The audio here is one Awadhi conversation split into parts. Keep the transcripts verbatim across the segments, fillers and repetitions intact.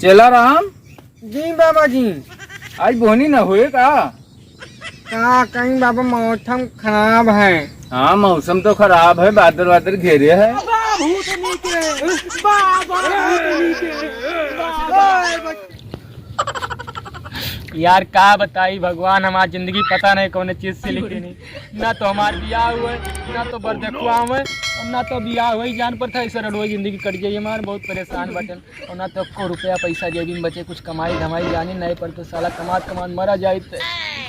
चेला राम। जी बाबा जी। आज बोहनी न हुए का? का कहीं बाबा, मौसम खराब है। हाँ, मौसम तो खराब है, बादल वादल घेरे है। बाबा भूतनी के, बाबा भूतनी के, बाबा। यार का बताई भगवान, हमार जिंदगी पता नहीं कौन चीज से लिखी नहीं। ना तो हमार बियाह हुए, ना तो बरदखुआ हुए, और ना तो बियाह हुए, जान पर था ऐसा रडुआ जिंदगी कट जाई हमार। बहुत परेशान बाटन, और ना तो को रुपया पैसा जेबी में बचे, कुछ कमाई धमाई जानी नहीं, पर तो साला कमात कमात मरा जाई। तो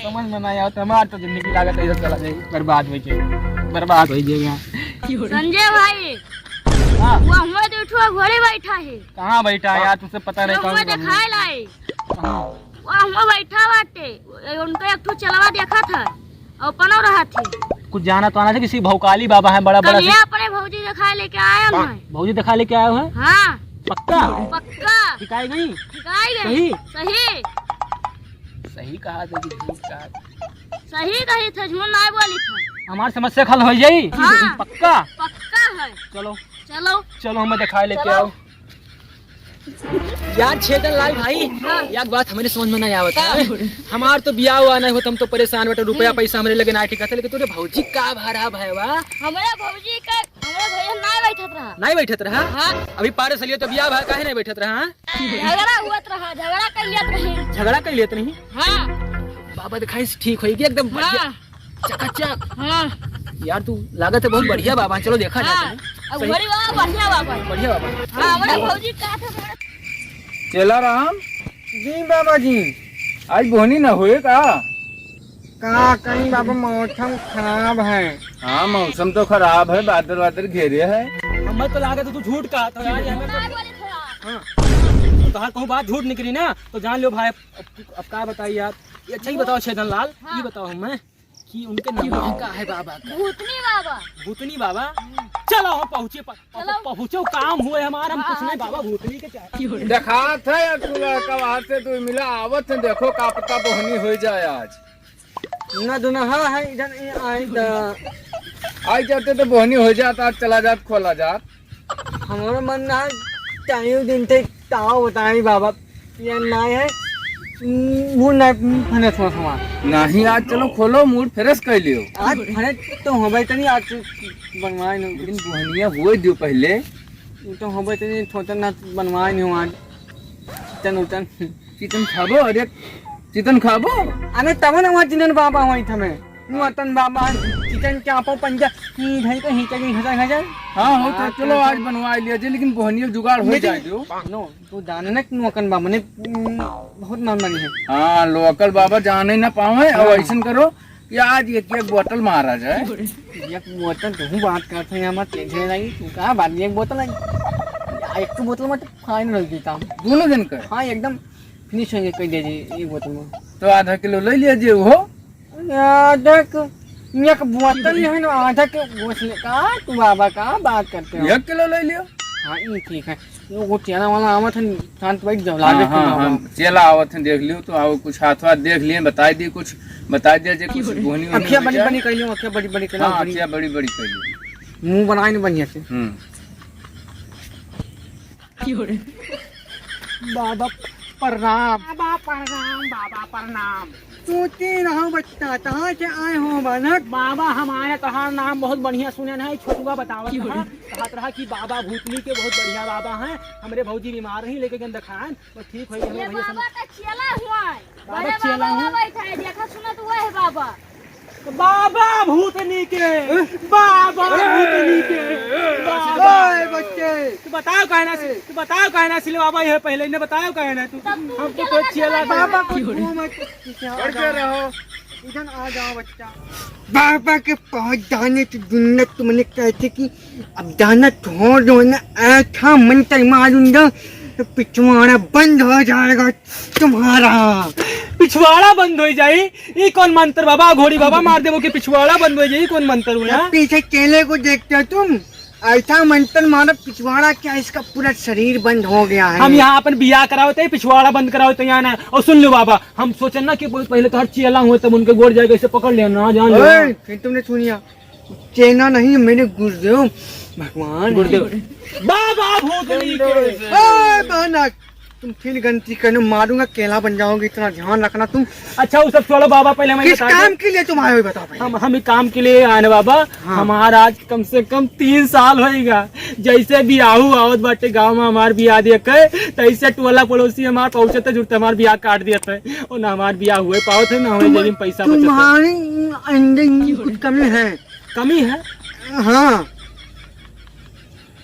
समझ में नहीं आवत, हमार तो जिंदगी लागत ऐसा चला जाई, बर्बाद हो जाई, बर्बाद हो जाई यहाँ। संजय भाई, हाँ। वो हुआ तो उठवा घोड़े बैठा है। कहाँ बैठा है यार, तुझसे पता नहीं वो कहाँ हुआ बैठा है। दिखाए लाई। कहाँ? वो हुआ बैठा बाटे, उनका एक ठो चेलवा देखा था, और पनो रहा थे। कुछ जाना तो आना था, किसी भौकाली बाबा है, बड़ा बड़ा कल ये से। अपने भौजी दिखाए लेके आया हूँ। भौजी दिखा लेके आया है? हाँ। पक्का? पक्का। दिखाई गई? दिखाई गई। सही? सही। सही कहा थे कि झूठ कहा थे? सही कही थे, झूठ नहीं बोली थे। हमार समस्या हल हो जाई? हाँ। पक्का? पक्का है। चलो। चलो। चलो, हमें दिखाए लेके चलो। आओ। यार छेदन लाल भाई, हाँ। एक बात हमरे समझ में नहीं आवत है। का? हमार तो बियाह हुआ नहीं होत, हम तो परेशान बटे, रुपया हम्म। पैसा हमरे लगे ना ठीक है, लेकिन तोरे भौजी का भरा भयवा? हमरे भौजी का, हमरे भैया नहीं बैठत रहा। नहीं बैठत रहा? हाँ। अभी पारस लियो तो बियाह भा काहे नहीं बैठत रहा? झगड़ा हुआ रहा, झगड़ा कर लिया रही। झगड़ा कर लिया रही? हाँ। बाबा दिखाई से ठीक होई कि एकदम बढ़िया। हाँ। चकाचक। हाँ। यार तू लागत है बहुत बढ़िया बाबा, चलो देखा जाए हाँ। चलो। अब सही। घोड़ी बाबा बढ़िया बाबा। बढ़िया बाबा। हाँ, हमरे भौजी का था थोड़ा। चेला राम। जी बाबा जी। आज बोहनी न हुए का? का कहीं बाबा, मौसम खराब है। हाँ, मौसम तो खराब है, बादल वादल घेरे है। हमें तो लागत है तू झूठ कहा था यार, ये हमें तो नहीं बोले थोड़ा। हाँ। तो हर कहूँ बात झूठ निकली ना, तो जान लो भाई, अब, अब का बताई यार। ये अच्छा ही बताओ छेदन लाल, हाँ। ये बताओ हमें कि उनके नाम का है बाबा का? भूतनी बाबा। भूतनी बाबा? हम्म। चलो हम पहुँचे, प-, चलो। पहुँचो, काम हुए हमार, हम हाँ, कुछ नहीं हाँ, बाबा, चलो। भूतनी के चाहे। देखात है यार, तू लड़का बाहर से तू मिला आवत है, देखो का पता बोहनी हो जाए आज। ना दुनहा है, इधर ये आई दा। आई जाते तो बोहनी हो जात, आज चला जात, खोला जात। हमारा मन ना, चाहे दिन थे ताव बताई बाबा, ये ना है, मूड ना फने थोड़ा हमार। नहीं, आज चलो खोलो, मूड फ्रेश कर लियो। आज फने तो हो भाई तनी, आज बनवाए ना। लेकिन बोहनिया हुए दियो पहले। वो तो हो भाई तनी, थोड़ा ना बनवाए नहीं हो आज। चिकन उकन। चिकन खाबो? अरे, चिकन खाबो? अरे, तब ना वहाँ चिकन बाबा हुआ था मैं। नुअतन बाबा, चिकन चापो पंजा, ई धई के हिंचा के घसा घसा। हाँ, हो तो हाँ, चलो, तो आज बनवा लिया जे, लेकिन बोहनिया जुगाड़ हो लेकिन जाए जो। नो, तू जाने ना कि नुअकन बाबा ने, उम, बहुत नाम बनी है। हाँ, लोकल बाबा जाने ना पावे, और हाँ। ऐसन करो कि आज एक एक बोतल मारा जाए। एक बोतल तो हूँ बात करते हैं, मत टेंशन नहीं, तू कहाँ बात, एक बोतल है। एक तो बोतल मत फाइनल देता हूँ। दोनों दिन का? हाँ, एकदम फिनिश होंगे, कह दे जी, एक बोतल में। तो आधा किलो ले लिया जे हो। आधा क-, एक बोतल है ना, आधा के गोश्त ले, का तू बाबा का बात करते हो? एक किलो ले लियो। हाँ, ये ठीक है। वो, वो चेला वाला आवत है, शांत बैठ जाओ, हाँ, लागे हाँ, बाबा। हाँ, चेला आवत है, देख लियो तो आओ, कुछ हाथ वाथ देख लिए, बताई दी कुछ, बताई दिया जे कुछ बोहनी वोहनी अखिया हो बड़ी जाए। बड़ी कर लियो, अखिया बड़ी बड़ी कर लियो, हाँ, बड़ी। अखिया बड़ी बड़ी कर लियो। मुंह बनाए न बढ़िया से। हम्म। बाबा प्रणाम। बाबा प्रणाम, बाबा प्रणाम। सोचे रहो बच्चा, कहाँ से आए हो बालक? बाबा हमारे तोहार नाम बहुत बढ़िया सुने हैं, छोटुआ बतावत रहा, कहत रहा कि बाबा भूतनी के बहुत बढ़िया बाबा हैं, हमरे भौजी बीमार रही लेके गन देखान, तो ठीक होई, हमरे ये भैया बाबा समझ का चेला हुआ है। बाबा बड़े चेला बाबा हुआ? बैठा है, देखा सुना तो वह है बाबा। बाबा भूतनी के, बाबा भूतनी के, बाबा। ओए बच्चे। तू बताओ काहे ना सिल-, तू बताओ काहे ना सिलवावा ये पहले, इन्हें बताओ काहे ना तू। तब तू हमको क्या तो लगा चेला था? बाबा को छुओ मत। बढ़ के रहो। इधर आ जाओ बच्चा। बाबा के पाँच दाने तो दुन्नत तुमने कहते कि अब दाना छोड़ दो ना, ऐसा मंत्र मारूंगा तो पिछवाड़ा बंद हो जाएगा तुम्हारा। पिछवाड़ा बंद हो जाई? ई कौन मंत्र बाबा? घोड़ी बाबा मार देबो कि पिछवाड़ा बंद हो जाई? ई कौन मंत्र हुआ? पीछे चेले को देखते हो तुम, ऐसा मंत्र मारो पिछवाड़ा क्या, इसका पूरा शरीर बंद हो गया है। हम यहाँ अपन बियाह करावत है, पिछवाड़ा बंद करावत है यहाँ ना। और सुन लो बाबा, हम सोचन ना कि बहुत पहले तो हर चेला हुए तब उनके गोड़ जाके ऐसे पकड़ लिया ना, जान लो। ओए, फिर तुमने सुनिया, चेला नहीं, मेरे गुरुदेव भगवान गुरुदेव। बाबा भूतनी के। ओए, बानक, तुम फिर गलती करने मारूंगा, केला बन जाओगे, इतना ध्यान रखना तुम। अच्छा, वो सब छोड़ो बाबा, पहले हमें किस बता दो। काम के लिए तुम आए हो, बताओ पहले। हम, हम ही काम के लिए आए हैं बाबा। हाँ। हमारा आज कम से कम तीन साल होइगा, जैसे बियाहू आवत बाटे गाँव में हमार बियाह देखे, तैसे टोला पड़ोसी हमार पहुँचते जुड़ते हमार बियाह काट देत है, और ना हमार बियाह हुए पावत है, ना हमें तुम, जेबी में पैसा बचत है। तुम्हारी अंदर कुछ कमी है। कमी है? हाँ।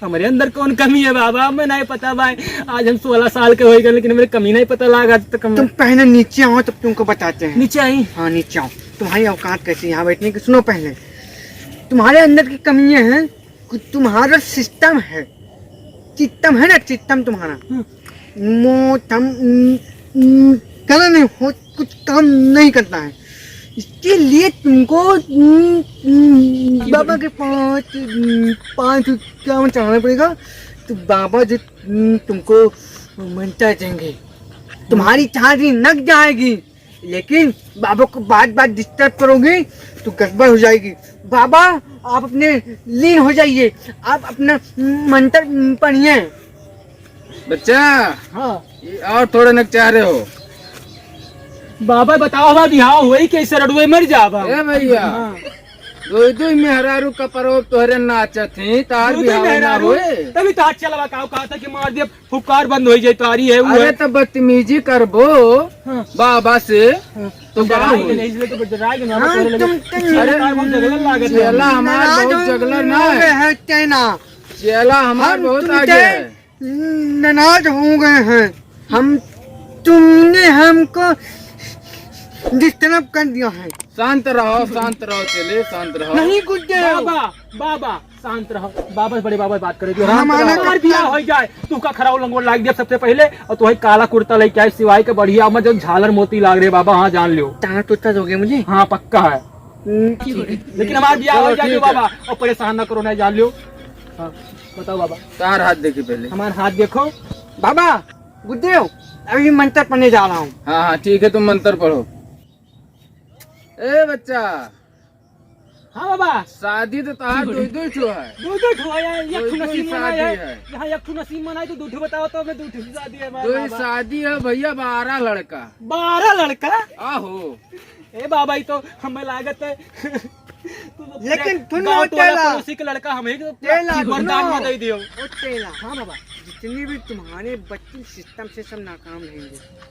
हमरे अंदर कौन कमी है बाबा, हमें नहीं पता भाई। आज हम सोलह साल के होइगा, लेकिन हमरे कमी नहीं पता लाग आज तक हमें। तुम पहले नीचे आओ, तब तुमको बताते हैं। नीचे आई? हाँ, नीचे आओ। तुम्हारी औकात कैसी है यहाँ बैठने की? सुनो पहले, तुम्हारे अंदर की कमी ये है कि तुम्हारा सिस्टम है, चित्तम है ना, चित्तम तुम्हारा। हम्म। मोटम, उम, उम, करना नहीं हो, कुछ काम नहीं करता है। इसके लिए तुमको, उम, उम, बाबा के पाँच, उम, पाँच इक्यावन चढ़ाना पड़ेगा, तो बाबा जो, उम, तुमको मंत्र देंगे, तुम्हारी चाकरी लग जाएगी। लेकिन बाबा को बार बार डिस्टर्ब करोगी तो गड़बड़ हो जाएगी। बाबा, आप अपने लीन हो जाइए, आप अपना मंत्र पढ़िए। बच्चा, हाँ। ये और थोड़े नक चाह रहे हो? बाबा बताओ, हमार बिहाव होई कैसे, रडुए मर जाबा? ए भैया, हाँ। दो दो मेहरारू का परोब तोहरे नाचत ही, तार बिहाव ना होए। तभी तो हाथ चलावा का कहा था कि मार दिया फुफकार बंद हो जाए, तारी है वो अरे है। तो बदतमीजी करबो हाँ। बाबा से, हाँ। तो हम का डराए होई? के नहीं, इसलिए तो डराए के ना, हाँ, तोरे लगे तुम, तुम चेला अरे, का बहुत जगलर लागत है। चेला हमार नाराज बहुत हो जगलर ना है। गए हैं, चेला। चेला हमार हम बहुत तुमसे आगे है। नाराज हो गए हैं। हम, तुमने हमको डिस्टर्ब कर दिया है। शांत रहो, शांत रहो, चेले, शांत रहो। नहीं गुरुदेव। बाबा, बाबा, शांत रहो। बाबा, बड़े बाबा बात करे दियो। हमारा हमार बियाह हो जाए, तू का खराब लंगोट लाग दिया सबसे पहले, और तुम्हें काला कुर्ता लेके आए, सिवाय के बढ़िया, मैं जो झालर मोती लाग रहे बाबा, हाँ जान लियो। तार तोता दोगे मुझे? हाँ, पक्का है। हम्म, ठीक है। लेकिन हमार बियाह हो जाए बाबा, और परेशान ना करो, नहीं जान लियो। हाँ, बताओ बाबा। तार हाथ देखी पहले। हमार हाथ देखो। बाबा, गुरुदेव, अभी मंत्र पढ़ने जा रहा हूँ। हाँ, हाँ, ठीक है, तुम मंत्र पढ़ो। ए बच्चा। हाँ बाबा। शादी तो तहार दो दो ठो है। दो दो ठो है यार, एक ठो नसीब मना है। यहाँ एक ठो नसीब मना है तो दो ठो बताओ तो मैं दो ठो शादी है हमारे बाबा। शादी है भैया, बारह लड़का। बारह लड़का? आहो। ए बाबा, ये तो हमें लागत है। लेकिन तुम गाँव टोला पड़ोसी के लड़का हम ही वरदान में दे दियो। ओ चेला। हाँ बाबा। जितनी भी तुम्हारे बच्चे सिस्टम से सब नाकाम रहेंगे।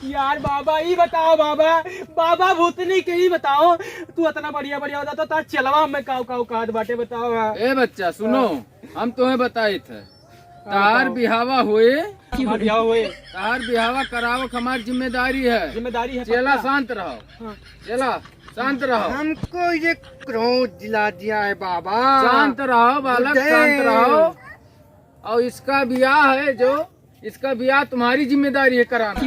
यार बाबा, ई बताओ बाबा, बाबा भूतनी के ई बताओ, तू इतना बढ़िया बढ़िया होता तो तार चेलवा में काऊ काऊ कहत बाटे, बताओ। हाँ। ए बच्चा, सुनो, हाँ। हम तुम्हें बताइत है, हाँ, तार बताओ। बिहावा होए, हमार बिहावा होए। तार बिहावा करावक हमार जिम्मेदारी है। जिम्मेदारी है, चेला पक्का। शांत रहो। हाँ। चेला शांत रहो। हमको ये क्रोध दिला दिया है बाबा। शांत रहो बालक, शांत रहो। और इसका बियाह है जो इसका बियाह तुम्हारी जिम्मेदारी है कराना।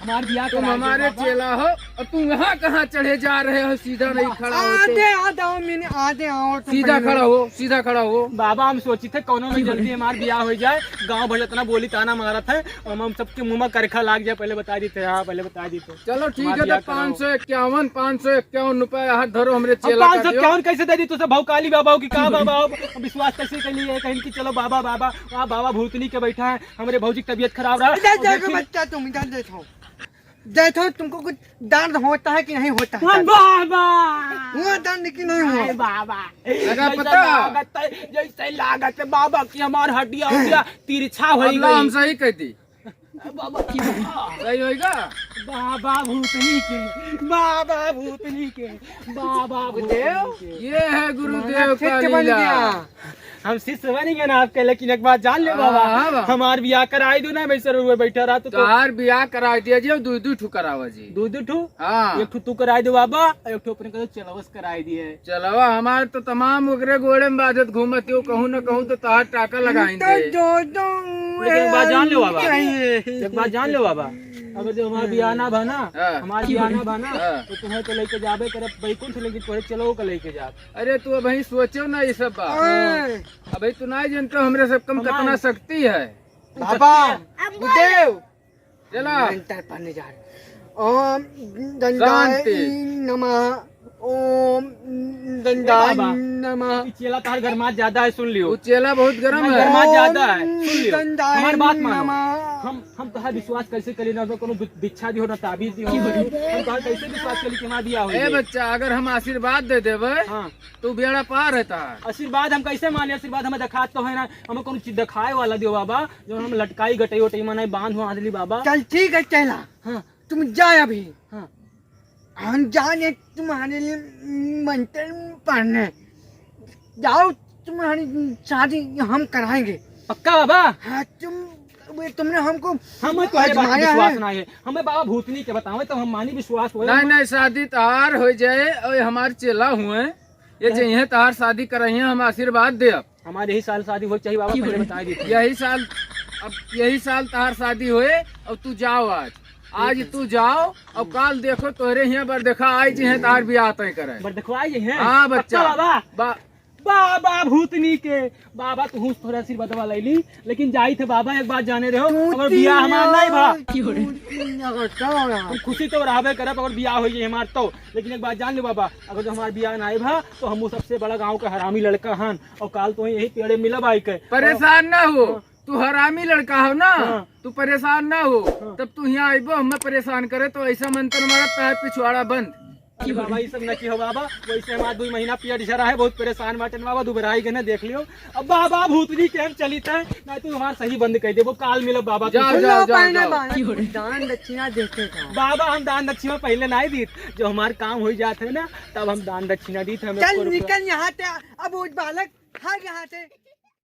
हमार बियाह तुम करा दो हमारे बाबा। चेला हो और तुम यहाँ कहाँ चढ़े जा रहे हो, सीधा नहीं खड़ा हो तो। आधे, आधे आओ, मैंने आधे आओ, तुम सीधा पहले। खड़ा हो, सीधा खड़ा हो। बाबा, हम सोची थे कौनो में जल्दी हमार बियाह हो जाए, गाँव भर इतना बोली ताना मारत है, हम, हम सबके मुँह में करखा लाग जाए, पहले बता देते हैं, हाँ, पहले बता देते। चलो ठीक है, तो पाँच सौ इक्यावन, पाँच सौ इक्यावन रुपया हाथ धरो हमरे चेला का दियो। पाँच सौ इक्यावन कैसे दे दी तुझे भौकाली बाबा हो कि का बाबा हो? विश्वास कैसे कर लिए कहीं कि चलो बाबा, बाबा, वहाँ बाबा भूतनी के बैठा है, हमरे भौजी की तबीयत खराब रहा। इधर देखो बच्चा, तुम इधर देखो, देखो तुमको कुछ दर्द होता है कि नहीं होता है? हाँ, बाबा। हुआ दर्द कि नहीं हुआ? अरे बाबा, लगा जैसे पता? लागत है, जैसे लागत है बाबा कि हमार हड्डिया उड्डिया तिरछा हो गई। हम सही कहती। बाबा की बाबा। सही होइगा? बाबा भूतनी के, बाबा भूतनी के, बाबा भूतनी के। ये है गुरुदेव का लीला। हम शिष्य बन गए ना आपके, लेकिन एक बात जान ले बाबा, हाँ, बाबा। हमार बियाह कराई दो ना, मैं सर हुए बैठा रहा तो, तो। तोहार बियाह कराई दिया जी, दू दू ठू करावा जी। दू दू ठू? हाँ। एक ठू तू कराई दो बाबा, एक ठू अपने को चलवस कराई दिए। चलवा हमार तो तमाम ओकरे गोड़े में बाजत घूमत हो, कहूँ न कहूँ तो तहार टाका लगाइन दे। लेकिन एक बात जान लो बाबा, एक बात जान लो बाबा, अगर जो हमार बियाह ना बा ना, हाँ। हमार बियाह ना बा ना, हाँ। तो तुम्हें तो लेके जाबे करब बैकुंठ, लेकिन तोहरे चेलवो के लेके जाब। अरे तू अबहीं सोचो ना ये सब बात। हाँ। अबहीं तू ना जानते हो हमरे सब कम कितना शक्ति है। बाबा, गुरुदेव, चला। मंत्र पढ़ने जा रहे। ओम दंडाय शांति। नमः। ओम ए दंडाय बाबा, नमः। ई चेला तार गरमात ज्यादा है, सुन लियो। वो चेला बहुत गरम है। गरमात ज्यादा है, सुन लियो। हमार बात मानो। हम, हम तोहार विश्वास कैसे करी? ना तो कोनो दि-, दीक्षा दिहो, ना ताबीज दिहो। हम तोहार कैसे विश्वास करी कि हमार बियाह हो ए गई? बच्चा, अगर हम आशीर्वाद दे देबे, हाँ। तो बेड़ा पार है तोहार। आशीर्वाद हम कैसे माने? आशीर्वाद हमें देखात तो है ना, हमें कोनो चीज देखाए वाला दियो बाबा, जो हम लटकाई गटई वटई मनाई बांध हो आदली बाबा। चल ठीक है, चला। हाँ। तुम जाए अभी। हाँ। हम जाने तुम्हारे लिए मंत्र पढ़ने। जाओ, तुम्हारी शादी हम कराएंगे। पक्का बाबा? हाँ, तुम, वे तुमने हमको हम तो है बात आजमाया विश्वास है। ना है। हमें बाबा भूतनी के बतावे तो हम मानी विश्वास होए। नहीं, हम नहीं, शादी तोहार हो जाए और हमारे चेला हुए, ये हाँ। चाहिए तोहार शादी कराइए, हम आशीर्वाद दे अब। हमारे यही साल शादी हो चाहिए बाबा, पहले बता दी। यही साल, अब यही साल तोहार शादी होए, अब तू जाओ आज। आज ठीक है। तू जाओ, अब काल देखो तोहरे हियाँ बर देखा आई जी हैं तोहार बियाह तय करे। बर देखो आई जी हैं? हाँ बच्चा। पक्का बाबा? बा- बाबा भूतनी के, बाबा तू हुस थोड़ा आशीर्वाद वाला ली, लेकिन जाई थे बाबा, एक बात जाने रहो, अगर बियाह हमार नहीं भा, हम खुशी तो रहबे करब, अगर बियाह हो जाए हमार तो, लेकिन एक बात जान ले बाबा, अगर जो हमार बियाह नहीं भा, तो हम वो सबसे बड़ा गांव का हरामी लड़का हन, और काल तो यही पेड़े मिलब आई के। परेशान ना हो, हाँ। तू हरामी लड़का हो ना, हाँ। तू परेशान ना हो। हाँ। तब तू यहाँ आइबो, हमें परेशान करे तो ऐसा मंत्र मारब, तार पिछवाड़ा बंद। अरे बाबा, ये सब न की हो बाबा, वैसे हमार दो महीना पेट झरा है, बहुत परेशान बाटन बाबा, दुबराई के ना देख लियो। अब बाबा भूतनी के हम चलित है, ना तू हमार सही बंद कर देबो, काल मिलब बाबा। जाओ, जाओ, जाओ, पहले जाओ। बाबा, दान दक्षिणा देते थे। बाबा, हम दान दक्षिणा पहले नहीं दीत, जो हमार काम हो जात है ना, तब हम दान दक्षिणा दीत, हमें चल एको रुपया। निकल यहाँ से, अब वो बालक भाग यहाँ से।